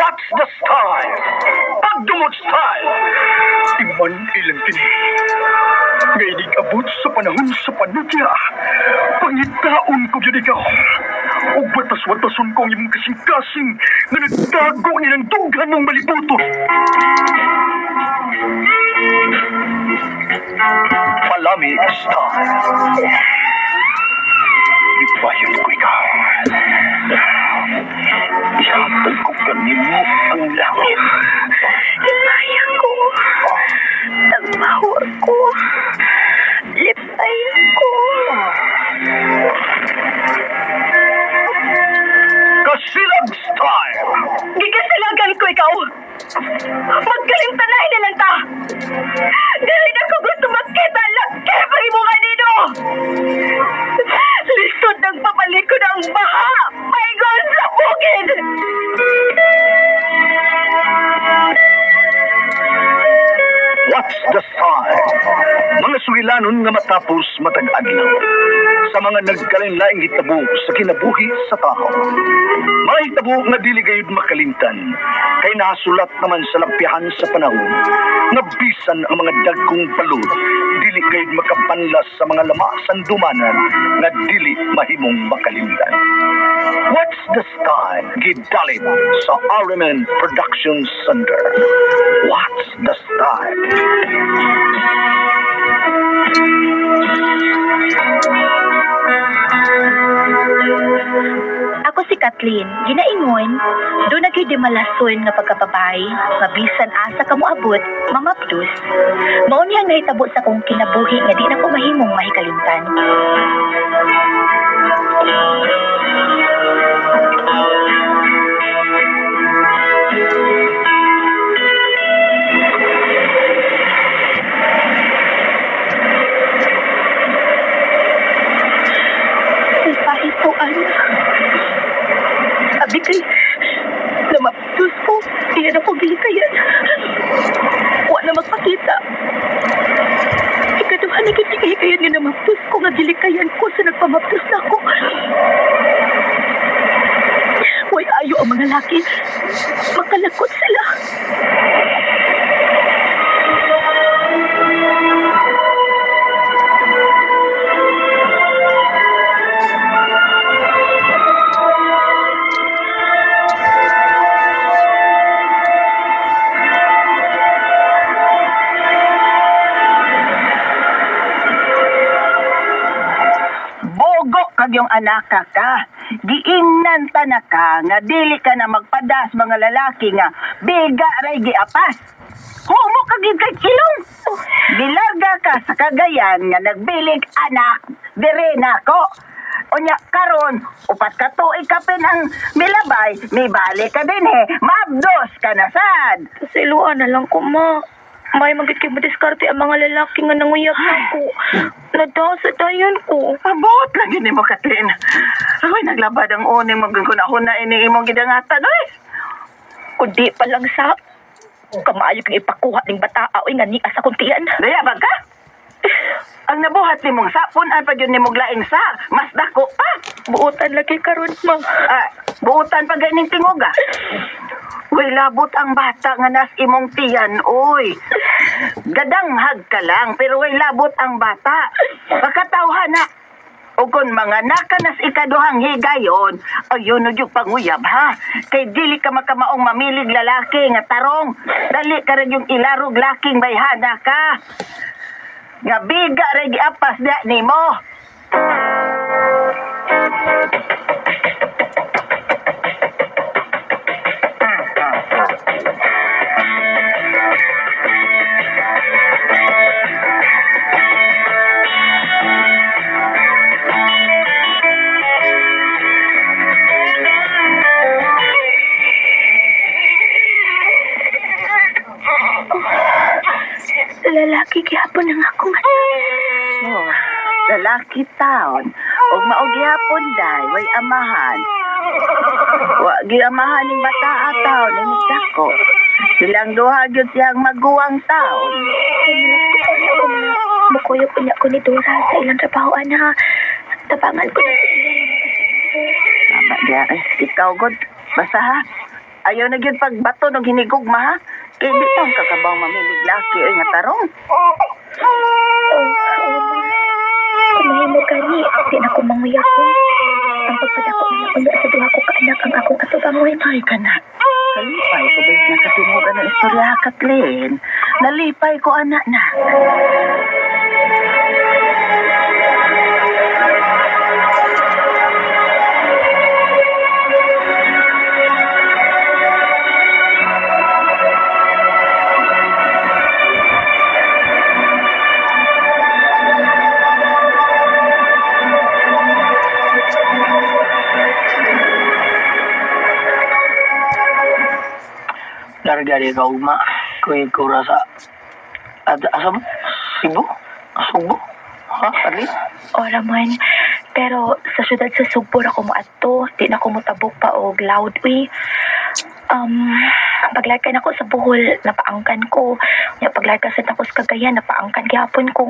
What's the style? Pagdumot style! Iman ilang kini. Nga inig-abot sa panahon sa panutya. Pangitaon ko gyud ikaw. Ug batas-watason ko ang imong kasing-kasing nga nagtago nilang dughan mong malibuton. Palami style. Ipayon ko ikaw. Ihatag ko kanimo ang langit. Lipay ko. Tagbawa ko. Lipay ko. Kasilag style! Gikasilagan ko ikaw. Magkalimtanay na lang ta. Dili na ko gusto makita laki pa imo kanino. Lisod ng papaliko na ang baha. Paingon sa bukid. What's the style? Mga sugilanon nga matapos matag adlaw sa mga nagkalain-laing hitabo sa kinabuhi sa tao. Mga hitabo nga dili gayud makalimtan kay nasulat naman sa lapyahan sa panahon nga bisan ang mga dagkong balod dili gayud makapanlas sa mga lama sandumanan nga dili mahimong makalimtan. What's the style? Gidalit sa RMN Production Center. What's the style? Ako si Kathleen, ginaingon, doon na gyud malason nga pagkababay, mabisan asa ka moabot, mamapdus. Mao niya ang nahitabo sa akong kinabuhi nga di na ko mahimong mahikalimtan. Salbahe ko, anak. Abi kay, namapdus ko, iyan ako gilikayan. Wa na magpakita. Ikaduha na gid gihikayan nga namapdus ko nga gilikayan ko sa nagpamapdus na ako. Way ayo ang mga laki. Makalakot sila. Bogok kag yung anak ka. Giingnan ta na ka nga dili ka na magpadas mga lalaki nga biga ray giapas. Humo ka gid kay ilong. Gilarga ka sa Cagayan nga nagbilig anak dire nako. Unya karon upat ka tuig kapin ang milabay, mibalik ka din eh. Mabdos ka na sad. Siluan na lang ko, ma. May magit kay madiskarte ang mga lalaki nga nanguyab na ko. Nadaw sa dayon ko. Abot lagi nimo Katlin. Ako'y naglabad ang uning magkunahuna ini imong gidangatan oy. Kundi pa lang sa kamaayo kang ipakuha ning bataa oy nga nias akong tiyan. Daya ba ka? Ang nabuhat nimong sapon ay pa gyud nimong laing sa, mas dako pa. Buotan lagi karon, ma. Ah, buotan pa ganing tingoga. Uy, labot ang bata nga nas imong tiyan, oy. Gadanghag ka lang, pero way labot ang bata. Pakatawhan na. O kung mga nakanas ikaduhang higayon, ayun na yung panguyab ha. Kay dili ka makamaong mamilig lalaki nga tarong. Dali ka rin yung ilarog laking bayhana ka. Nga biga rin giapas na nimo. Lalaki gihapon ang akong anak. Oh, lalaki taon. Og mao gihapon day, way amahan. Wa giamahan ning bata taon ini dako. Silang duha gyud siyang maguwang taon. Mukuyog unya ko ni Dora sa ilang trabaho, ana. Tabangan ko na sa iya. Tama diya. Eh, ikaw god. Basta ha. Ayaw na gyud pagbato ng hinigugma ha. Kay di pa ang kakabaw mamilig laki oy nga tarong. Oh, oh, ma. Kung mahimo gani, di na ko manguyab ko. Ang pagpadako na lang unya sa duha ko ka anak ang akong atubangon. Ay kana. Kalipay ko ba nakatungod ang istorya Kathleen? Nalipay ko anak na. Larga di ka ugma. Kuy kura sa at asa mo? Cebu? Sugbo? Ha? At least? O, Ramon, pero sa syudad sa Sugbo ra ko moadto, di na ko motabok pa og loud uy. Um, paglarkan ako sa Bohol, napaangkan ko. Nya paglarkan sa tapos Cagayan, napaangkan gihapon ko.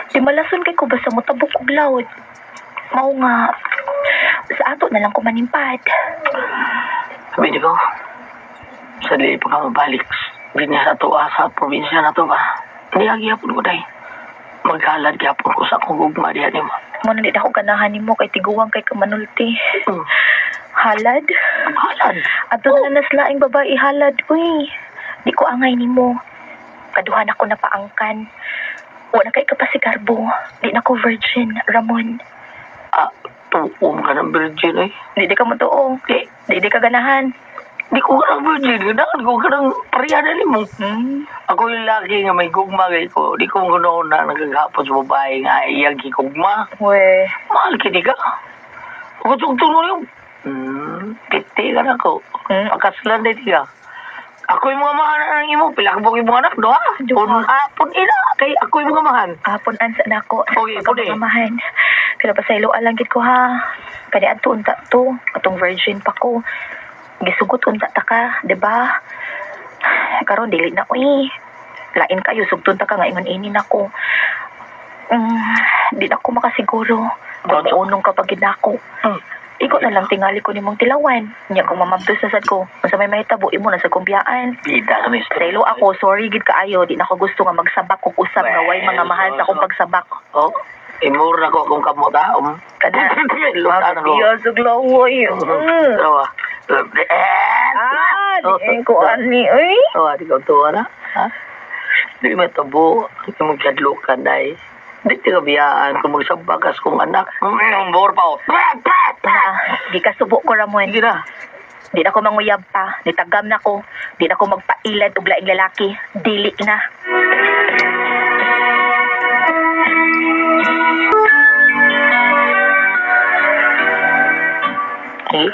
Di malason kay ko basta motabok og loud. Mao nga sa ato na lang ko manimpad. Sabi di ko, sa di pa ka mabalik. Di niya sa tuwa sa probinsya na to ba? Hindi ka gihapon ko day. Maghalad gihapon ko sa akong gugma diha nimo. Mo na di na ako ganahan nimo kay tiguang kay kamanulti. Hmm. Halad? Halad. Adto na lang naslaing babae halad, uy. Di ko angay nimo. Kaduhan ako na paangkan. Wala kay kapasigarbo. Di na ko virgin, Ramon. Ah, tuom ka ng virgin eh. Di ka motoo. Di, Di ka ganahan. di ko ka ng virgin. Ganahan ko ka ng pareha na nimo. Hmm? Ako yung laki nga may gugma kay ko. Di ko ganoon na nagagapon sa babae nga iyang gigugma. We. Mahal kini ka. Ako tungtong mo yung piti ka na ko. Hmm? Pagkaslan din ka. Ako yung mga mahan ng imo. Pilakbong yung mga anak, doha. Duha. Pun, ah, pun ina. Kay ako yung mga mahan. Apon ansa na ako. Okay, pwede. Pagkamamahan. Pero pasaylo alang gid ko ha. Kani adto unta to. Atong virgin pa ko. Gisugot unta ta ka, di ba? Karon dili na ko eh. Lain kayo sugton ta ka nga ingon ini nako. Di na ko makasiguro. Kung Bakit? muunong ka pag gid nako. Hmm. Ikaw na lang tingali ko nimong tilawan. Nya kung mamabdos na sad ko, unsa may mahitabo imo na sa kumbiyaan. Bida kami. Pasaylo ako, sorry gid kaayo, di na ko gusto nga magsabak og usab nga way mga mahal sa akong pagsabak. Oh, imur na ko akong kamot ha. Kada. Lutan ako. Biya sa glawoy. Tawa. Ah, di ko ani oy. Tawa, di ko tuwa na. Ha? Di matabo. Di mo kadlukan day. Di ka biyaan kung magsabagas kong anak. Bor pa oh. Pa, di ka subo ko Ramon. Sige na. Di na ko manguyab pa, nitagam na ko. Di na ko magpailad og laing lalaki. Dili na. Eh?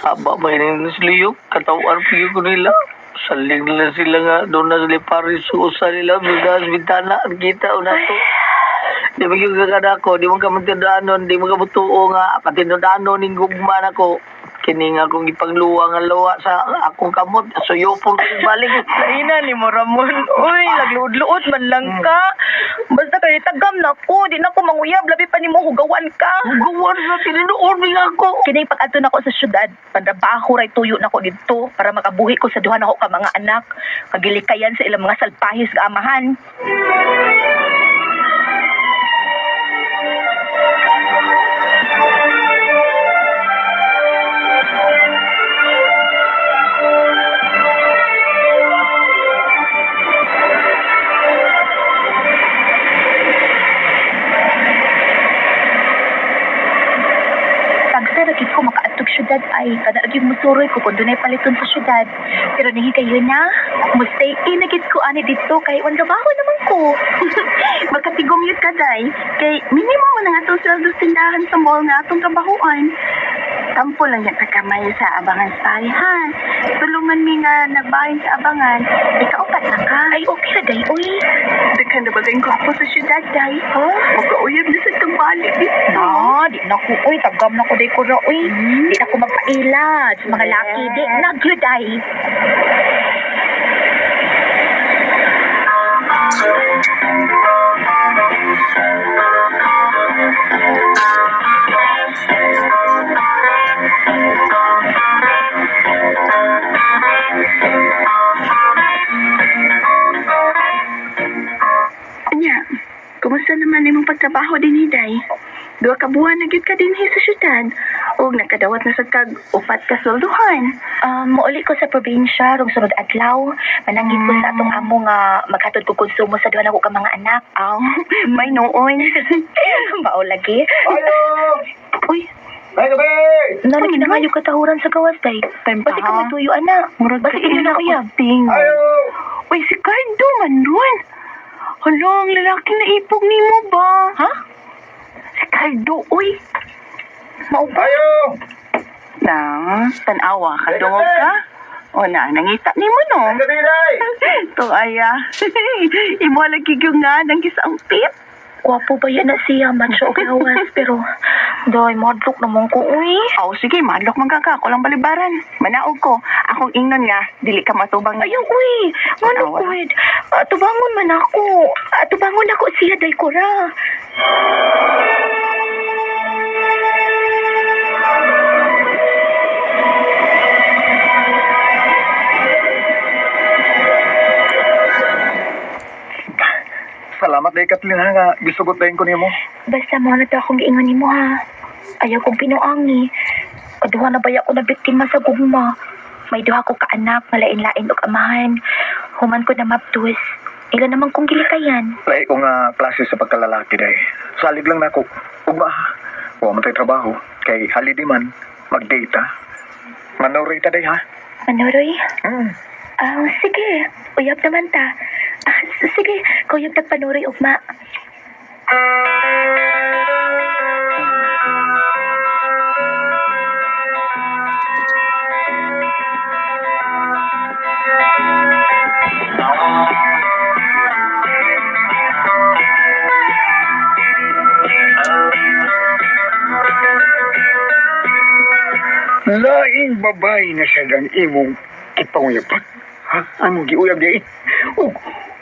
Saba ba yun yung liyok? Katawan pa yun ko nila. Saling nila sila nga. Doon na sila paris. Usa nila. Bigas, bintana. Ang kita o na to. Di ba yung kakana ko? Di mo ka matindaanon. Di mo ka mutuo nga. Patindaanon yung gugma na ko. Kini nga akong ipangluwa nga luwa sa akong kamot. Suyopon ko balik. Laina ni mo Ramon. Uy, nagluod-luod man lang ka. Basta kay tagam na ko, di na ko manguyab, labi pa nimo hugawan ka. Gawan sa tinunoon nga ako. Kini pag-adto nako sa syudad, pantrabaho ray tuyo nako didto para makabuhi ko sa duha nako ka mga anak. Kagilikayan sa ilang mga salpahis nga amahan. Tagsa ra gid ko makaadtog syudad ay kada gyud musuroy ko kung dunay paliton sa syudad. Pero nahigayon na, mo-stay in na gid ko ani didto kay on trabaho naman ko. Makatigom yun ka, day. Kay minimum mo na nga itong sweldo sa tindahan sa mall nga atong trabahoan. Tampo lang yan kamay sa abangan sa ha. Tulungan mi nga nagbahin sa abangan. Ikaupat na ka. Ay okay ra day uy. Daghan na ba kayong gwapo sa syudad, day? Ha? Magkauyab na sa tambalik dito. Ah, di na ko uy, tagam na ko day ko ra uy. Di na ko magpailad sa mga laki, di na gyud ay. trabaho din hiday? Duha ka buwan na gyud ka dinhi sa syudad ug nakadawat na sad kag upat ka swelduhan. Muuli ko sa probinsya rong sunod adlaw. Mananggit ko sa atong amo nga maghatod ko konsumo sa duha nako ka mga anak. Aw, may noon. Mao lagi. Ayo! Uy, Ay, gabi! Nalagi na kayo katahuran sa gawas day. Time pa, Basi ka ha? matuyo ana. Murag Basi inyo na uyab. Ting. Ayo! Uy, si Cardo man ron. Hala, ang lalaking naipog nimo ba? Ha? Si Cardo, uy. Mao ba? Ayo! Nang, tanawa ka, dungog ka. O na, nangita nimo no. Ay, gabi, day! To aya. Imo lagi gyud nga nang gisampit. Gwapo ba yan na siya macho og gawas pero day madlok naman ko uy. Aw, sige, madlok man ka ka. Ako lang balibaran. Manaog ko. Akong ingnon nga, dili ka matubang. Ayaw uy, ngano Awa. kuwed. Tubangon man ako. Tubangon ako siya day ko ra. Salamat day, Kathleen, ha, nga gisugot dayon ko nimo. Basta mo na to akong giingon nimo ha. Ayaw kong pinuangi. Kaduha na baya ko na biktima sa gugma. May duha ko kaanak, malain-lain og amahan. Human ko na maptus. Ila naman kong gilikayan. Lahi ko nga klase sa pagkalalaki day. Salig lang nako. Ugma, wa man tay trabaho. Kay holiday man, mag-date ha. Manoray ta day ha. Manuroy? Hmm. Ah, sige. Uyab naman ta. Ah, sige, kuyab tagpanuroy ugma. Laing babae na siya ang imong ipanguyabag. Ha? Anong giuyab di? Ug,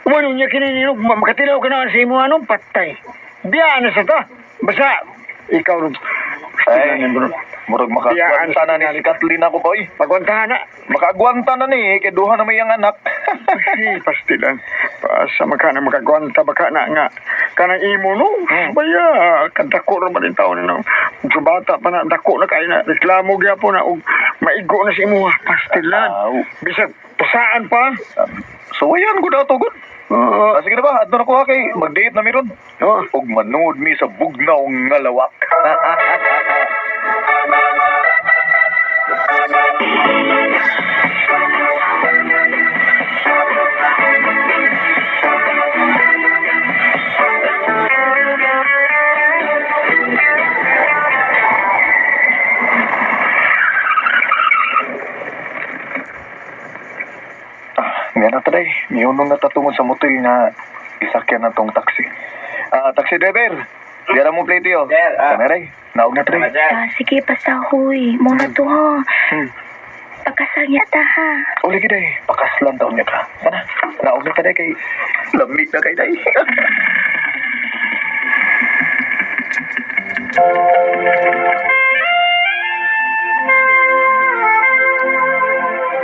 umano niya kinininog, makatilaw ka na sa imo anong patay. Biya na sa ta. Basta, ikaw rin. Ay, murag makaagwanta na ni si Kathleen ako, boy. Pagwantahan na. Makaagwanta na ni, kay duha na may ang anak. Ay, pastilan. Pasa maka na makagwanta baka na nga. Kanang imo no. Baya, kadako ra man taon na. Sa bata pa na, dako na kayo na. Reklamo gyapon na og maigo na sa imo. Pastilan. Aw. Bisag pasaan pa. Suwayan ko na to, good. Oo. Ah, sige na ba, adto na ko ha, kay mag-date na meron. Oh. Ug manood mi sa bugnaw nga lawak. Nga na taday, miunong na tatungod sa motel nga isakyan na tong taxi. Ah, taxi driver, diyan mo plate yo. Sir, ah. Kanaray, naog na taday. Ah, sige, basta huy. Muna to ha. Pagkasal niya ta ha. Uli ka day, pakaslan taon niya ka. Sana, naog na taday kay lamig na kay day.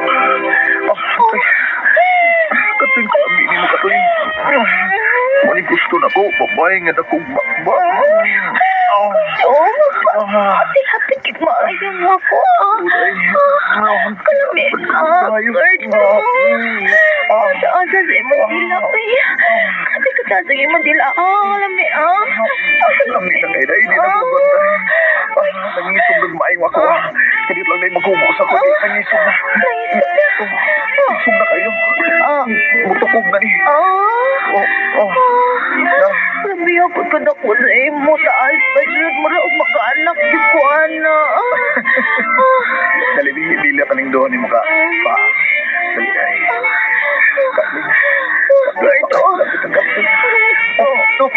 Oh, ay. Kating kami ni mo Kating. Mani gusto na ko, babae nga dakong bakba. Oh, Oh, ah. hapit hapit maayo nga ko. Ah, Uday. kalami. Ah, Ayos. Lord. Ah. Asa sa imong dila, uy. Grabe ka sa imong dila. Ah, kalami, ah. Lami na kay day, di na ko gwanta. Ah, nangisog nagmaayong ako ah. Kadiyot lang day maghubo sa ko, di nangisog na. Naisog na. Isog na kayo. Ah. Mutukog na ni. Ah. Oh, oh. Na. Grabe ako ka na ko sa imo. Taas pa jud. Mura og makaanak jud ko, ana. Ah. Dali, di, dili ka ning doon ni mukha. Pa. Dali ay. Kaling. Lord, oh. Oh, oh,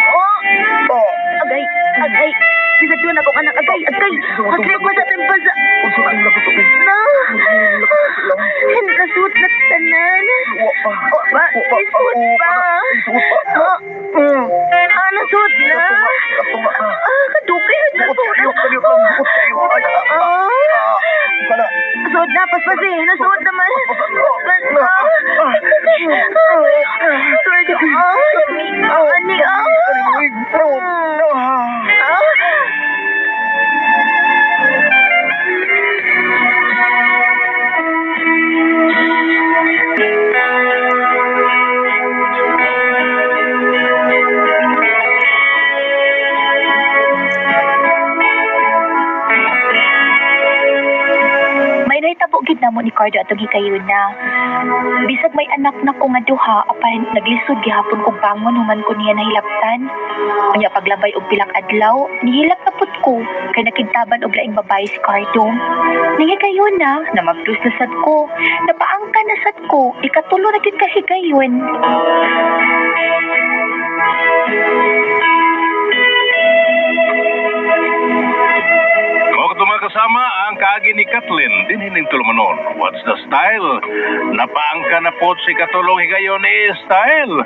oh. Agay, agay. Bisag doon akong anak. Agay, agay. Agay pa sa tempasa. Unsa na ang lapit ito? Na. Lang. Nasuot na tanan. Wa pa. Wa pa. Wa pa. Isuot pa. Isuot pa. Ah, ah, nasuot na. Katunga na. Ah, kadugay na Bukod nasuot kayo, na. kadiyot lang. Bukod kayo. Ay, ah, ah, Ah, ah. Kana. nasuot na, paspasi. Nasuot naman. Paspas na. Ah. Ah, Lord, ah, lami, ah, ani, ah. No, no. Ah. May nahitabo gid namo ni Cardo atong hikayuna. Bisag may anak na ko nga duha apan naglisod gihapon kog bangon human ko niya nahilaptan. Unya paglabay og pilak adlaw, nihilak na pud ko kay nakigtaban og laing babae si Cardo. Nahikayuna, namabdos na sad ko, napaangka na sad ko, ikatulo na gyud ka higayon. Mao kato, mga kasama, ang kaagi ni Kathleen, dinhi ning tulumanon. What's the style? Napaangka na po si katulong higayon ni style.